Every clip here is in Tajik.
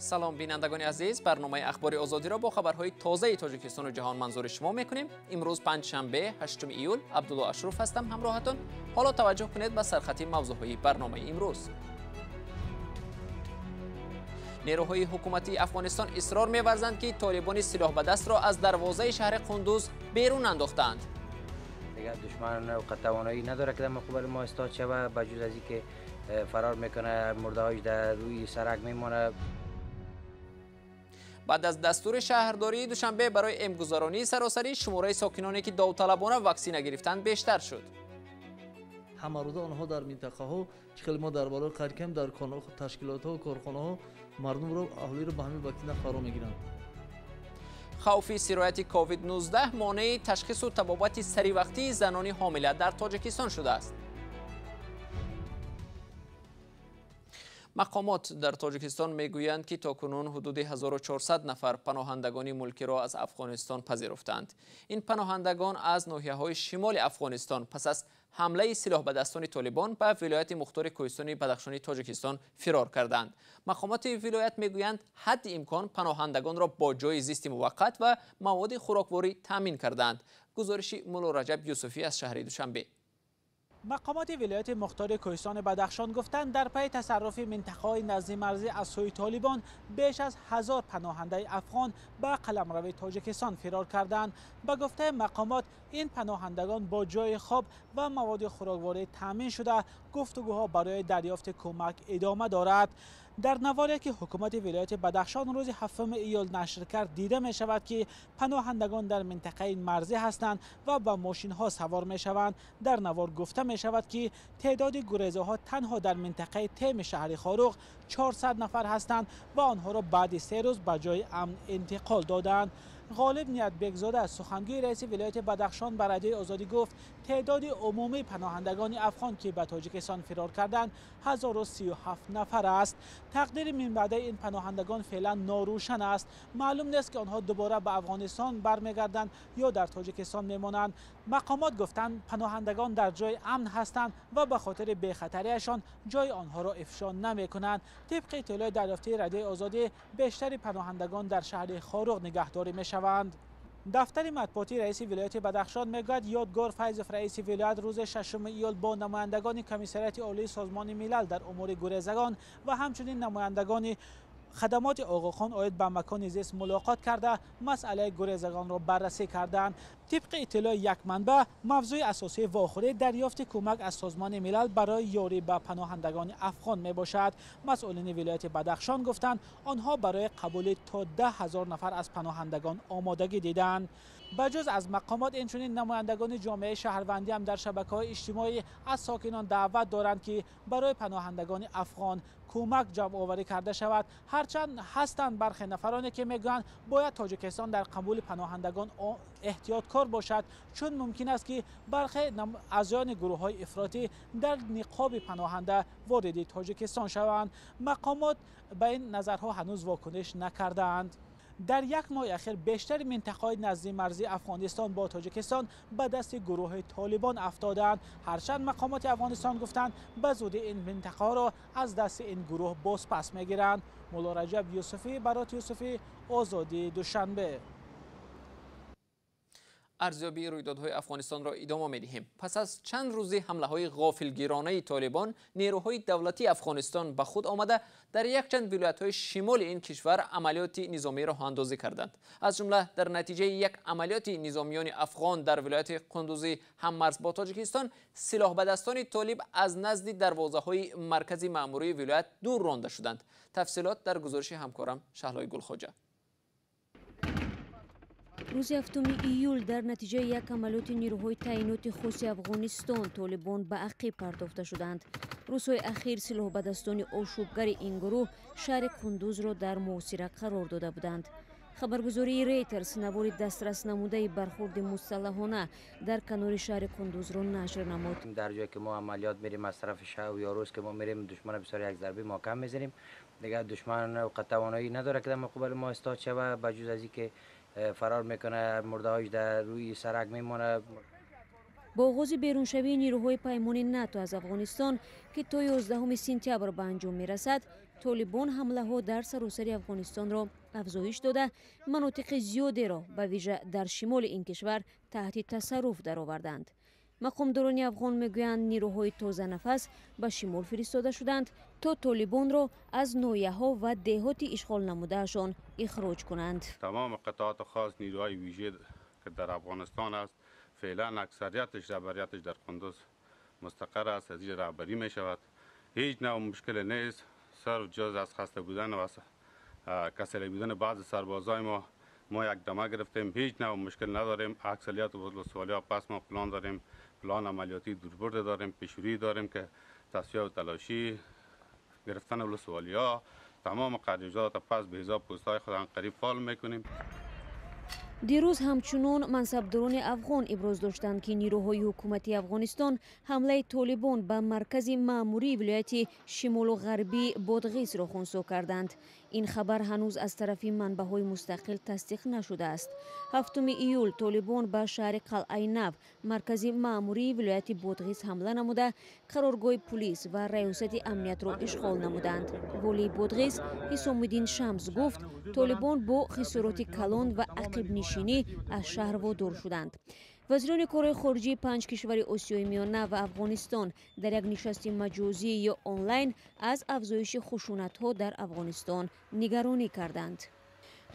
Салом бинандагони азиз, барномаи Ахбори Озодиро бо хабарҳои тозаи Тоҷикистону ҷаҳон манзури шумо мекунем. Имрӯз панҷшанбе, 8 июл, Абдулло Ашруф ҳастам ҳамроҳатон. Ҳоло таваҷҷӯҳ кунед ба сархати мавзӯъҳои барномаи имрӯз. Нерӯҳои ҳукуматии Афғонистон исрор меварзанд, ки толибони силоҳбадастро аз дарвозаи шаҳри Қундуз берун андохтаанд. Дигар душман тавоноӣ надорад, ки дар муқобили мо истод шавад, ба ҷуз аз инки фарор мекунад, мурдаҳояш дар рӯи сарак мемонад. Баъд аз дастури шаҳрдории Душанбе барои эмгузаронии саросарӣ, шумораи сокиноне, ки довталабона ваксина гирифтанд, бештар шуд. Ҳамарӯза онҳо дар минтақаҳо, чӣ хеле мо дар болои қайд кардем, дар ташкилотҳо, корхонаҳо мардумро, аҳолиро ба ҳамин ваксина фаро мегиранд. Хавфи сирояти COVID-19 монеи ташхису табобати саривақтии занони ҳомила дар Тоҷикистон шудааст. Мақомот дар Тоҷикистон мегӯянд, ки то кунун ҳудуди 1400 нафар паноҳандагони мулкиро аз Афғонистон пазируфтаанд. Ин паноҳандагон аз ноҳияҳои шимоли Афғонистон пас аз ҳамлаи силоҳбадастони толибон ба вилояти мухтори кӯҳистони Бадахшони Тоҷикистон фирор карданд. Мақомоти вилоят мегӯянд, ҳадди имкон паноҳандагонро бо ҷои зисти муваққат ва маводи хӯрокворӣ таъмин кардаанд. Гузориши Мулло Раҷаб Юсуфӣ аз шаҳри Душанбе. Мақомоти вилояти мухтори кӯҳистони Бадахшон гуфтанд, дар пайи тасарруфи минтақаҳои назди марзӣ аз сӯи толибон беш аз 1000 паноҳандаи афғон ба қаламрави Тоҷикистон фирор карданд. Ба гуфтаи мақомот, ин паноҳандагон бо ҷои хоб ва маводи хӯрокворӣ таъмин шуда, гуфтугӯҳо барои дарёфти кӯмак идома дорад. Дар наворе, ки ҳукумати вилояти Бадахшон рӯзи 7 июл нашр кард, дида мешавад, ки паноҳандагон дар минтақаи марзӣ ҳастанд ва ба мошинҳо савор мешаванд. Дар навор гуфта мешавад, ки теъдоди гурезаҳо танҳо дар минтақаи Теми шаҳри Хоруғ 400 нафар ҳастанд ва онҳоро баъди 3 рӯз ба ҷои амн интиқол доданд. Ғолиб Ниятбекзода, сухангӯи раиси вилояти Бадахшон, ба Радиои Озодӣ гуфт, теъдоди умумии паноҳандагони афғон, ки ба Тоҷикистон фирор карданд, 1037 нафар аст. Тақдири минбаъдаи ин паноҳандагон феълан норӯшан аст. Маълум нест, ки онҳо дубора ба Афғонистон бармегарданд ё дар Тоҷикистон мемонанд. Мақомот гуфтанд, паноҳандагон дар ҷои амн ҳастанд ва ба хотири бехатариашон ҷои онҳоро ифшо намекунанд. Тибқи иттилои дарёфтии Радиои Озодӣ, бештари паноҳандагон дар шаҳри Хоруғ нигаҳдорӣ мешаванд. Дафтари матбуотии раиси вилояти Бадахшон мегӯяд, Ёдгор Файзов, раиси вилоят, рӯзи 6 июл бо намояндагони Комиссариати Олии Созмони Милал дар умури гурезагон ва ҳамчунин намояндагони хадамоти Оғохон оид ба макони зист мулоқот карда, масъалаи гурезагонро баррасӣ карданд. Тибқи иттилои як манбаъ, мавзӯи асосии вохӯрӣ дарёфти кӯмак аз Созмони Милал барои ёрӣ ба паноҳандагони афғон мебошад. Масъулини вилояти Бадахшон гуфтанд, онҳо барои қабули то 10 000 нафар аз паноҳандагон омодагӣ диданд. Ба ҷуз аз мақомот, инчунин намояндагони ҷомеаи шаҳрвандӣ ҳам дар шабакаҳои иҷтимоӣ аз сокинон даъват доранд, ки барои паноҳандагони афғон кӯмак ҷамъоварӣ карда шавад. Ҳарчанд ҳастанд бархе нафароне, ки мегӯянд, бояд Тоҷикистон дар қабули паноҳандагон эҳтиёткор бошад, чун мумкин аст, ки бархе аъзоёни гурӯҳҳои ифротӣ дар ниқоби паноҳанда вориди Тоҷикистон шаванд. Мақомот ба ин назарҳо ҳанӯз вокуниш накардаанд. Дар як моҳи ахир бештари минтақаҳои назди марзии Афғонистон бо Тоҷикистон ба дасти гурӯҳи толибон афтодаанд. Ҳарчанд мақомоти Афғонистон гуфтанд, ба зудӣ ин минтақаҳоро аз дасти ин гурӯҳ бозпас мегиранд. Мулло Раҷаб Юсуфӣ, Барот Юсуфӣ, Озодӣ, Душанбе. Арзёбии рӯйдодҳои Афғонистонро идома медиҳем. Пас аз чанд рӯзи ҳамлаҳои ғофилгиронаи толибон, нерӯҳои давлатии Афғонистон ба худ омада, дар якчанд вилоятҳои шимоли ин кишвар амалиёти низомӣ роҳандозӣ карданд. Аз ҷумла дар натиҷаи як амалиёти низомиёни афғон дар вилояти Қундузи ҳаммарз бо Тоҷикистон, силоҳбадастони толиб аз назди дарвозаҳои маркази маъмурии вилоят дур ронда шуданд. Тафсилот дар гузориши ҳамкорам Шаҳлои Гулхоҷа. Рӯзи 7 июл дар натиҷаи як амалиёти нерӯҳои таъиноти хоси Афғонистон толибон ба ақиб партофта шуданд. Рӯзҳои ахир силоҳбадастони ошӯбгари ин гурӯҳ шаҳри Қундузро дар муҳосира қарор дода буданд. Хабаргузории Рейтерс навори дастрас намудаи бархурди мусаллаҳона дар канори шаҳри Қундузро нашр намуд. Дар ҷое ки мо амалиёт мерیم, аз тарафи шаб ё рӯз ки мо мерем, душмана бисёр як зарби маҳкам мезанем. Дигар душман тавоноӣ надорад, ки дар муқобили мо истод шавад, ба ҷуз аз инки фарор мекунад, мурдаҳояш дар рӯи сарак мемонад. Бо оғози беруншавии нерӯҳои паймони НАТО аз Афғонистон, ки то 11 сентябр ба анҷом мерасад, Толибон ҳамлаҳо дар саросари Афғонистонро афзоиш дода, манотиқи зиёдеро ба вижа дар шимоли ин кишвар таҳти тасарруф дароварданд. Мақомдорони афғон мегӯянд, нерӯҳои тозанафас ба шимол фиристода шуданд, то толибонро аз ноҳияҳо ва деҳоти ишғол намудаашон ихроҷ кунанд. Тамоми қитъоти хос, нерӯҳои вижа ки дар Афғонистон аст, феълан аксарияташ, раҳбарияташ дар Қундуз мустақар аст, аз инҷо раҳбарӣ мешавад. Ҳеҷ навъ мушкиле нест, сарф ҷуз аз хаста будан ва касалӣ будани баъзе сарбозои мо. Мо як дама гирифтем, ҳеҷ навъ мушкил надорем. Аксарият ولسوالی‌ها пас мо план дорем, план амалиётии дурбурда дорем, пешрӯӣ дорем ки тасфия ва талошӣ гирифтани ولسوالی‌ها, тамоми қариҷот пас ба ҳисоб пуст‌های خود қариб фаъол мекунем. Дирӯз ҳамчунон мансабдорони афғон иброз доштанд, ки нерӯҳои ҳукумати Афғонистон ҳамлаи толибон ба маркази маъмурии вилояти шимолу ғарбии Бодғисро хунсо карданд. Ин хабар ҳанӯз аз тарафи манбаъҳои мустақил тасдиқ нашудааст. 7 июл толибон ба шаҳри Қалъаи Нав, маркази маъмурии вилояти Бодғис, ҳамла намуда, қароргоҳи пулис ва раёсати амниятро ишғол намуданд. Волии Бодғис Ҳисомиддин Шамс гуфт, толибон бо хисороти калон ва ақибнишинӣ аз шаҳр водор шуданд. Вазирони корҳои хориҷии 5 кишвари Осиёи Миёна ва Афғонистон дар як нишасти маҷозӣ ё онлайн аз афзоиши хушунатҳо дар Афғонистон нигаронӣ карданд.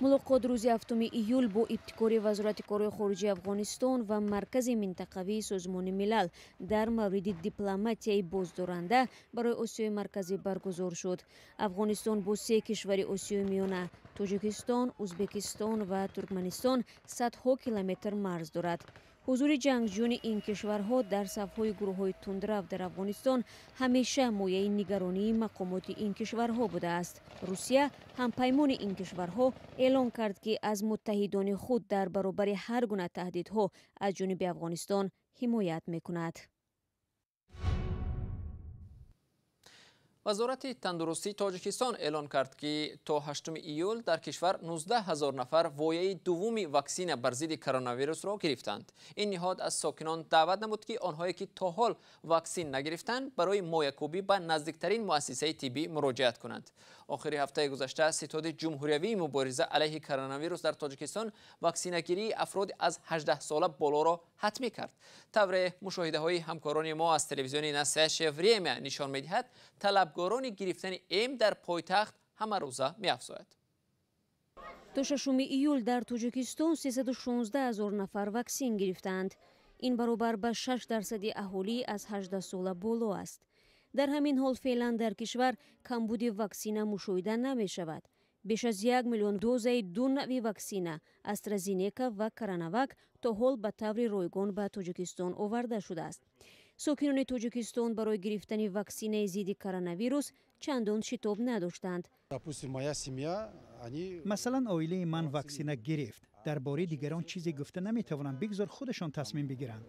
Мулоқот рӯзи 7 июл бо ибтикори Вазорати корҳои хориҷии Афғонистон ва Маркази минтақавии Созмони Милал дар мавриди дипломатияи боздоранда барои Осиёи Марказӣ баргузор шуд. Афғонистон бо 3 кишвари Осиёи Миёна, Тоҷикистон, Ӯзбекистон ва Туркманистон, садҳо километр марз дорад. Ҳузури ҷангҷӯёни ин кишварҳо дар сафҳои гурӯҳҳои тундрав дар Афғонистон ҳамеша мояи нигаронии мақомоти ин кишварҳо будааст. Русия, ҳампаймони ин кишварҳо, эълон кард, ки аз муттаҳидони худ дар баробари ҳар гуна таҳдидҳо аз ҷониби Афғонистон ҳимоят мекунад. Вазорати тандурустии Тоҷикистон эълон кард, ки то 8 июл дар кишвар 19 ҳазор нафар вояи дуввуми ваксина бар зидди коронавирусро гирифтанд. Ин ниҳод аз сокинон даъват намуд, ки онҳое ки то ҳол ваксин нагирифтанд, барои моякӯбӣ ба наздиктарин муассисаи тиббӣ муроҷиат кунанд. Охири ҳафтаи гузашта Ситоди ҷумҳуриявии мубориза алайҳи коронавирус дар Тоҷикистон ваксинагирии афроди аз 18 сола болоро ҳатмӣ кард. Тавре мушоҳидаҳои ҳамкорони мо аз телевизиони Настоящее время нишон медиҳад, талабгорони гирифтани эм дар пойтахт ҳамарӯза меафзояд. То 6 июл дар Тоҷикистон 316 ҳазор нафар ваксин гирифтаанд. Ин баробар ба 6% аҳолӣ аз 18 сола боло аст. Дар ҳамин ҳол феълан дар кишвар камбуди ваксина мушоҳида намешавад. Беш аз 1 миллион дозаи ду навъи ваксина, Астразенека ва Коронавак, то ҳол ба таври ройгон ба Тоҷикистон оварда шудааст. Сокинони Тоҷикистон барои гирифтани ваксинаи зидди коронавирус чандон шитоб надоштанд. Масалан, оилаи ман ваксина гирифт. Дар бораи дигарон чизе гуфта наметавонам, бигзор худашон тасмим бигиранд.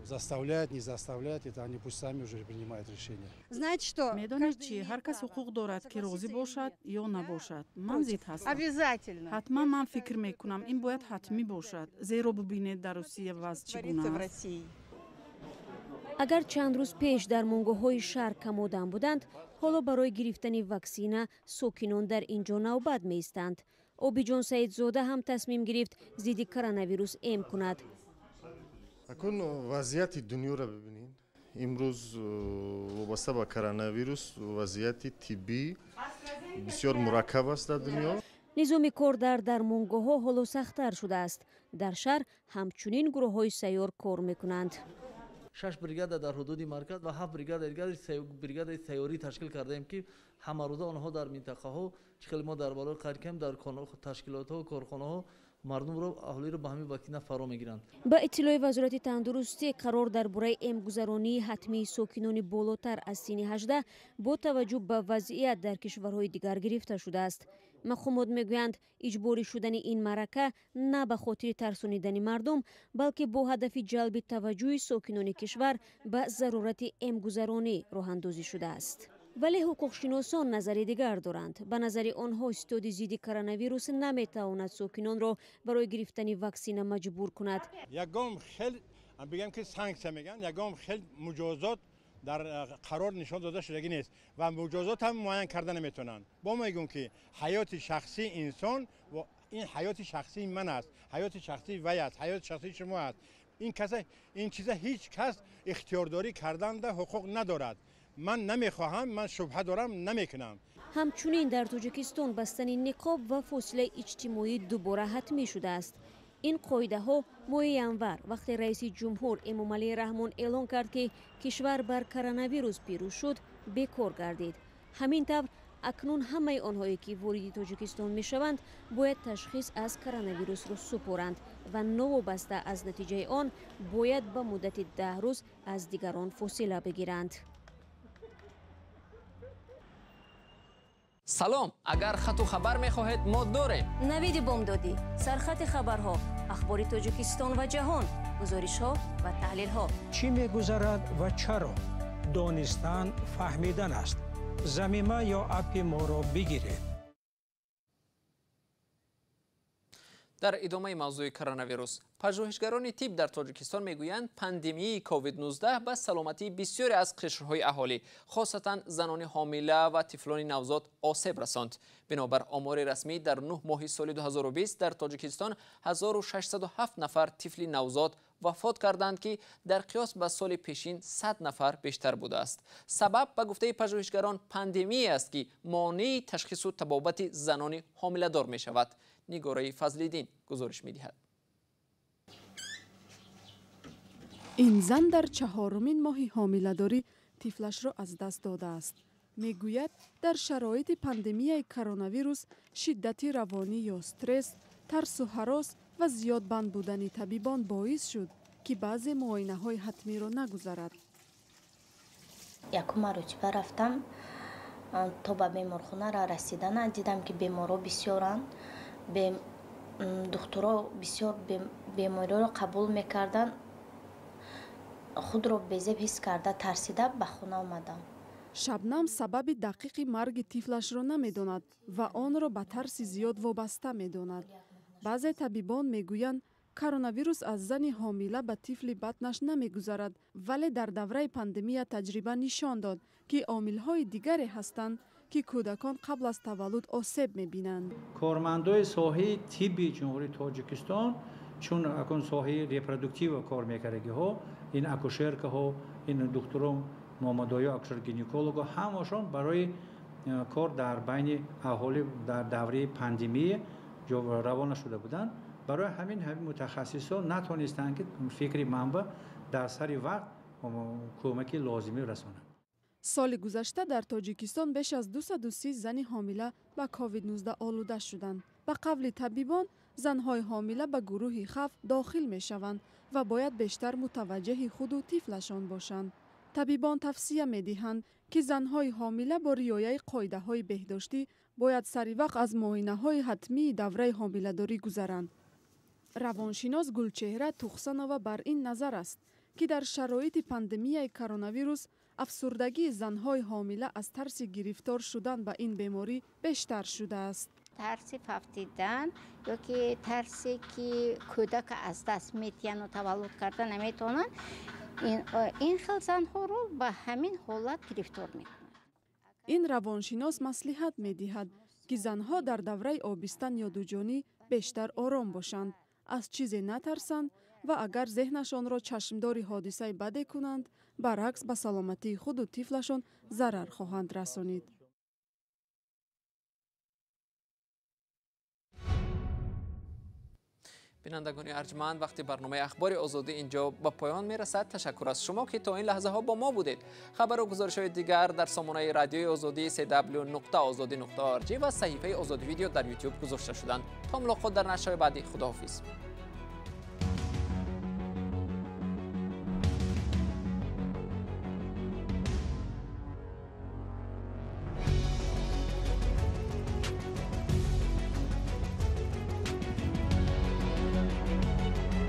Заставлять, не заставлять, это они пусть сами уже принимают решение. Знаете что? Медонед чӣ? Ҳар кас ҳуқуқ дорад, ки розӣ бошад ё набошад. Ман зид ҳастам. Обязательно. Ҳатман ман фикр мекунам, ин бояд ҳатмӣ бошад. Зеро бубинед, дар Русия вазъ чӣ гуна аст. Агар чанд рӯз пеш дармонгоҳҳои шаҳр камодам буданд, ҳоло барои гирифтани ваксина сокинон дар ин ҷо навбат меистанд. Обиҷон Саидзода ҳам тасмим гирифт зидди коронавирус эм кунад. Акун вазъияти дунёро бибинед. Имрӯз вобаста ба коронавирус вазъияти тиббӣ бисёр мураккаб аст дар дунё. Низоми кор дар дармонгоҳҳо ҳоло сахттар шудааст. Дар шаҳр ҳамчунин гурӯҳҳои сайёр кор мекунанд. 6 бригада дар ҳудуди марказ ва 7 бригада дигар бригадаи сайёрӣ ташкил кардаем, ки ҳамарӯза онҳо дар минтақаҳо, чӣ хеле мо дар болои қайд кардем, дар ташкилотҳо, корхонаҳо мардумро, аҳолиро ба ҳамин ваксина фаро мегиранд. Ба иттилои Вазорати тандурустӣ, қарор дар бораи эмгузаронии ҳатмии сокинони болотар аз синни 18 бо таваҷҷӯҳ ба вазъият дар кишварҳои дигар гирифта шудааст. Мақомот мегӯянд, иҷборӣ шудани ин маърака на ба хотири тарсонидани мардум, балки бо ҳадафи ҷалби таваҷҷӯҳи сокинони кишвар ба зарурати эмгузаронӣ роҳандозӣ шудааст. Вале ҳуқуқшиносон назари дигар доранд. Ба назари онҳо, ситоди зидди коронавирус наметавонад сокинонро барои гирифтани ваксина маҷбур кунад. Ягон хел бигем, ки санксия мегӯянд, ягон хел муҷозот Дар қарор нишон дода шудагӣ нест ва муҷозот ҳам муайян карда наметавонанд. Бо мегӯм, ки ҳаёти шахсии инсон ин ҳаёти шахсии ман аст, ҳаёти шахсии вай аст, ҳаёти шахсии шумо аст. Ин каса ин чиза ҳеҷ кас ихтиёрдорӣ карданда ҳуқуқ надорад. Ман намехоҳам, ман шубҳа дорам, намекунам. Ҳамчунин дар Тоҷикистон бастани ниқоб ва фосилаи иҷтимоӣ дубора ҳатмӣ шудааст. Ин қоидаҳо моҳи январ, вақте раиси ҷумҳур Эмомалӣ Раҳмон эълон кард, ки кишвар бар коронавирус пирӯз шуд, бекор гардид. Ҳамин тавр, акнун ҳамаи онҳое, ки вориди Тоҷикистон мешаванд, бояд ташхис аз коронавирусро супоранд ва новобаста аз натиҷаи он бояд ба муддати 10 рӯз аз дигарон фосила бигиранд. Салом, агар хату хабар мехоҳед, мо дорем. Навиди бомдодӣ, сархати хабарҳо, ахбори Тоҷикистон ва ҷаҳон, гузоришҳо ва таҳлилҳо. Чӣ мегузарад ва чаро? Донистан фаҳмидан аст. Замима ё аппи моро бигиред. Дар идомаи мавзӯи коронавирус, пажӯҳишгарони тиб дар Тоҷикистон мегӯянд, пандемияи COVID-19 ба саломатии бисёре аз қишрҳои аҳолӣ, хосатан занони ҳомила ва тифлони навзод осеб расонд. Бинобар омори расмӣ, дар 9 моҳи соли 2020 дар Тоҷикистон 1607 нафар тифли навзод вафот карданд, ки дар қиёс ба соли пешин 100 нафар бештар будааст. Сабаб, ба гуфтаи пажӯҳишгарон, пандемия аст, ки монеи ташхису табобати занони ҳомиладор мешавад. Нигораи Фазлиддин гузориш медиҳад. Ин зан дар чаҳорумин моҳи ҳомиладорӣ тифлашро аз даст додааст. Мегӯяд, дар шароити пандемияи коронавирус шиддати равонӣ ё стресс, тарсу ҳарос ва зиёд банд будани табибон боис шуд, ки баъзе муоинаҳои ҳатмиро нагузарад. Якум маротиба рафтам, то ба беморхонара расидана дидам, ки беморҳо бисёранд. Духтуро бисёр бемориро қабул мекарданд. Худро безеб ҳис карда, тарсида ба хона омадам. Шабнам сабаби дақиқи марги тифлашро намедонад ва онро ба тарси зиёд вобаста медонад. Баъзе табибон мегӯянд, коронавирус аз зани ҳомила ба тифли батнаш намегузарад, вале дар давраи пандемия таҷриба нишон дод, ки омилҳои дигаре ҳастанд, ки кӯдакон қабл аз таваллуд осеб мебинанд. Кормандои соҳаи тибби Ҷумҳурии Тоҷикистон, чун акун соҳаи репродуктива кор мекардагиҳо, ин акушеркаҳо, ин духтурон, момадоё, акушер-гинеколого, ҳамашон барои кор дар байни аҳолӣ дар давраи пандемия равона шуда буданд. Барои ҳамин мутахассисон натонистанд, ки фикри манба дар сари вақт кӯмаки лозимӣ расонанд. Соли гузашта дар Тоҷикистон беш аз 230 зани ҳомила ба COVID-19 олуда шуданд. Ба қавли табибон, занҳои ҳомила ба гурӯҳи хавф дохил мешаванд ва бояд бештар мутаваҷҷеҳи худу тифлашон бошанд. Табибон тавсия медиҳанд, ки занҳои ҳомила бо риояи қоидаҳои беҳдоштӣ бояд сари вақт аз муоинаҳои ҳатмии давраи ҳомиладорӣ гузаранд. Равоншинос Гулчеҳра Тухсанова бар ин назар аст, ки дар шароити пандемияи коронавирус афсурдагии занҳои ҳомила аз тарси гирифтор шудан ба ин беморӣ бештар шудааст. Тарси фавтидан ё ки тарсе, ки кӯдака аз даст метиҳану таваллуд карда наметавонанд, ин хел занҳоро ба ҳамин ҳолат гирифтор мекунад. Ин равоншинос маслиҳат медиҳад, ки занҳо дар давраи обистан ё дуҷонӣ бештар ором бошанд, аз чизе натарсанд ва агар зеҳнашонро чашмдори ҳодисаи баде кунанд, баръакс ба саломатии худу тифлашон зарар хоҳанд расонид. Бинандагони арҷманд, вақти барномаи Ахбори Озодӣ инҷо ба поён мерасад. Ташаккур аз шумо, ки то ин лаҳзаҳо бо мо будед. Хабару гузоришҳои дигар дар сомонаи радиои Озодӣ cw.ozodi.org ва саҳифаи Озодӣ видео дар YouTube гузошта шуданд. То мулоқот дар нашрҳои баъдӣ, худоҳофиз.